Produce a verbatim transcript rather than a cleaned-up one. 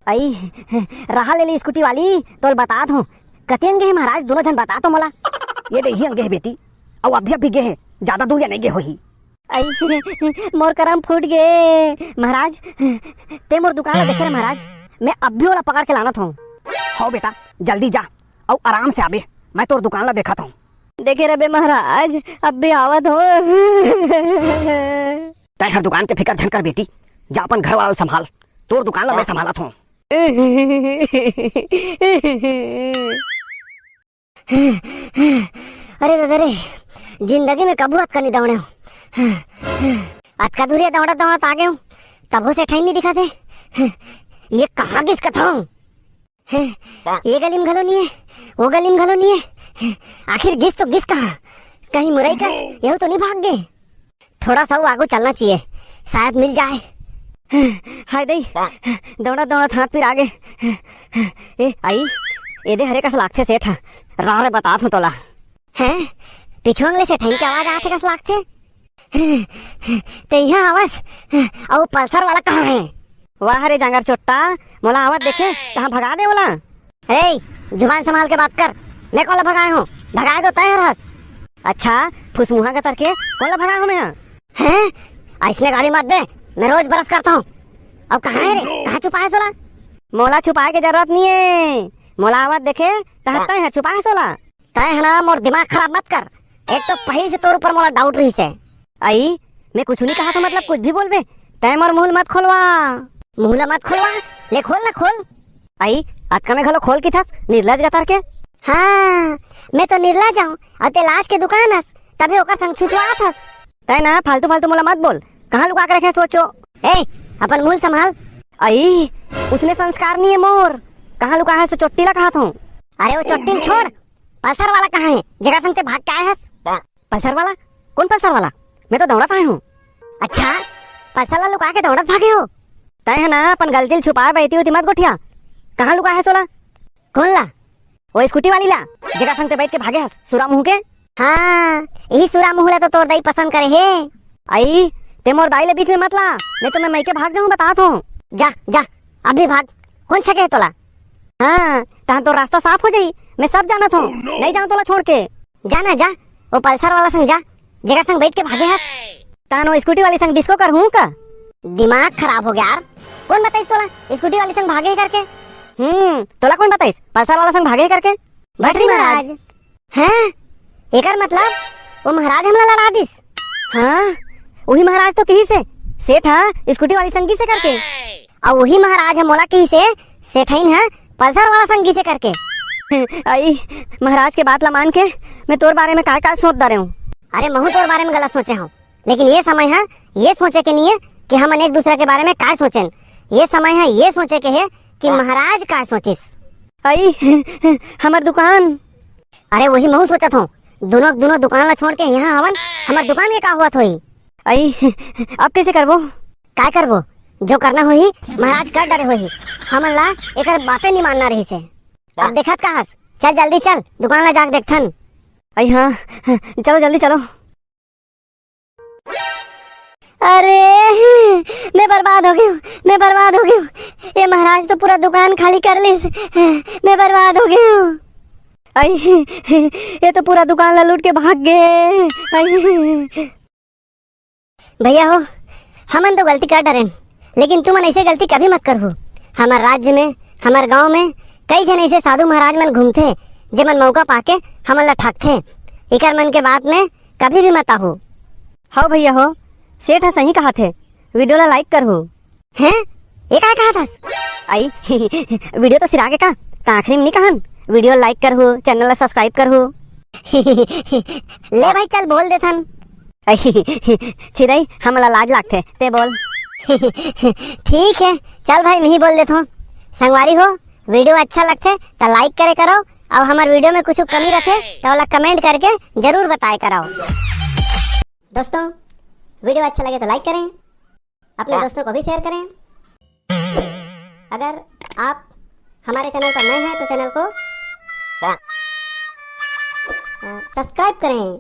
अई, रहा ले ली स्कूटी वाली, तोल बतात हूँ। कतेन गे हे महाराज, दोनों झन बता तो मोला। ये दे, इही अंग गे हे बेटी, अउ अभी अभी गे हे, ज्यादा दूर या नहीं गे होही। अई, मोर करम फूट गे महाराज। ते मोर दुकान ला देखे रे महाराज, मैं अभी ओला पकड़ के लानत हूँ। हव बेटा, जल्दी जा, अउ आराम से आबे, मैं तोर दुकान ला देखत हूँ। देखे रबे महाराज, अभी आवत हूँ। तैं हर दुकान के फिकर झन कर बेटी, जा अपन घर वाला ल संभाल, तोर दुकान ला मैं संभालत हूँ। अरे दादा रे, जिंदगी में कभू अतका नहीं दौड़े हूँ। अतका दूरिया दौड़त दौड़त आ गे हूँ, तभो सेठइन नहीं दिखा थे। ये कहाँ गिस कथों? हैं, ये गली में घलो नहीं है, वो गली में घलो नहीं है। आखिर गिस तो गिस कहाँ? कहीं मुरई कस, यहू तो नहीं भाग गे? थोड़ा सा वो आगू चलना चाहिए, शायद मिल जाए। हाय दई, दौड़त दौड़त हाथ पिरा गे। ए, अई, एदे हरे कस लागथे सेठ, रहा रे बतात हूँ तोला। हैं? पीछू अंग ले सेठइन के आवाज आथे कस लागथे। ते इहाँ आवस, अउ पल्सर वाला कहाँ है? वाह रे जांगर चोट्टा, मोला आवत देखे, तहाँ भगा दे ओला। अरे, जुबान संभाल के बात कर, मैं कोन ला भगाए हूँ? भगाए तो तैं हरस। अच्छा, फुसमुहा के तरके कोन ला भगाए हूँ मैं? हैं? अइसने गाली मत दे, मैं रोज brush करता हूँ। अब कहाँ है रे? कहाँ छुपाए हस ओला? मोला छुपाए के जरूरत नहीं है, मोला आवत देखे, तहाँ तैं हर छुपाए हस ओला। तैं ह ना मोर दिमाग खराब मत कर। एक तो पहिली से तोर ऊपर मोला doubt रहिस हे। अई, मैं कुछु नहीं कहा था, मतलब कुछ भी बोलबे। तैं मोर मुँह ल मत खोलवा। मुँह ल मत खोलवा? ले खोल ना, खोल। अई, अतका में घलो खोल किथस, निर्लज गतर के। हाँ, मैं तो निर्लज हूँ, अउ ते लाज के दुकान हस, तभे ओकर संग छुछुआत हस। तैं ना फालतू फालतू मोला मत बोल, कहाँ लुका के रखे हस वो चो-, ए, अपन मुँह ल संभाल। अई, उसने संस्कार नहीं है मोर, कहाँ लुका है सो चोट्टी ला कहा था। अरे वो चोट्टी ल छोड़, पल्सर वाला कहाँ है, जेकर संग ते भाग के आए हस? पल्सर वाला? कोन पल्सर वाला? मैं तो दौड़त आए हूँ। अच्छा, पल्सर ला लुका के दौड़त भागे हो? तैं ह ना अपन गलती ल छुपाए बर एती ओती मत गोठिया। कहाँ लुका हस ओला? कोन ला? वो स्कूटी वाली ला, जेकर संग ते बैठ के भागे हस, सुरा मुँह के। हाँ, इही सुरा मुँह ला तो तोर दाई पसंद करे हे। अई, ते मोर दाई ले बीच में मत ला, नहीं तो मैं मइके भाग जाहूँ, बतात हूँ। जा, जा, अभी भाग, कोन छके हे तोला? हाँ, तहाँ तो रास्ता साफ हो जाही, मैं सब जानत हूँ, नहीं जाऊँ तोला छोड़ के। जा ना जा, वो पल्सर वाला संग जा, जेकर संग बैठ के भागे हस। तहाँ वो स्कूटी वाली संग disco करहूँ का? दिमाग खराब हो गया यार, कोन बताइस तोला स्कूटी वाली संग भागे हे करके? हम्म, तोला कोन बताइस पल्सर वाला संग भागे हे करके? भटरी महाराज। हैं? एकर मतलब वो महाराज हमला लड़ा दिस? हाँ, वही महाराज तो किहिस हे, सेठ ह स्कूटी वाली संग गिस हे करके। अउ वही महाराज ह मोला किहिस हे, सेठइन ह पल्सर वाला संग गिस हे करके। अई, महाराज के बात ला मान के मैं तोर बारे में काय काय सोच डारे हूँ। अरे, महूँ तोर बारे में गलत सोचे हूँ, लेकिन ये समय ह ये सोचे के नहीं है कि हमन एक दूसरा के बारे में काय सोचेन। ये समय ह ये सोचे के है कि महाराज काय सोचिस। अई, हमर दुकान। अरे, वही महूँ सोचत हूँ, दोनों, दोनों दुकान ला छोड़ के यहाँ हवन, हमर दुकान के का होवत होही? अई, अब कैसे करबो? काय करबो? जो करना होही, महाराज कर डरे होही। हमन ला एकर बातें नहीं मानना रहिस हे। अब देखत का हस? चल जल्दी चल, दुकान ला जाके देखथन। अई हाँ, चलो जल्दी चलो। अरे, मैं बर्बाद हो गई हूँ, मैं बर्बाद हो गई हूँ। ये महाराज तो पूरा दुकान खाली कर लिस, मैं बर्बाद हो गई हूँ। अई, ये तो पूरा दुकान ला लूट के भाग गे। अई। भैया हो, हमन तो गलती कर डरेन, लेकिन तुमन ऐसे गलती कभी मत करहू। हमर राज्य में, हमर गांव में कई झन ऐसे साधु महाराज मन घूमथे, जेमन मौका पाके हमन ला ठगथे। इकर मन के बात में कभी भी मत आहू। हव भैया हो, सेठ ह सही कहाथे, video ला like करहू। हैं? ये काय कहत हस? अई, video तो सिरा गे का? त आखिरी में नहीं कहन, video like करहू, channel ला subscribe करहू। ले भाई, चल बोल देथन। अई, छिदई, हमला लाज लागथे, ते बोल। ठीक है, चल भाई, मैं ही बोल देथों। संगवारी हो, video अच्छा लगथे त like करे करो, अउ हमर video में कुछ कमी रथे त ओला comment करके जरूर बताए करो। दोस्तों, video अच्छा लगे तो like करें, अपने दोस्तों को भी share करें। अगर आप हमारे channel पर नए हैं तो channel को अ, subscribe करें।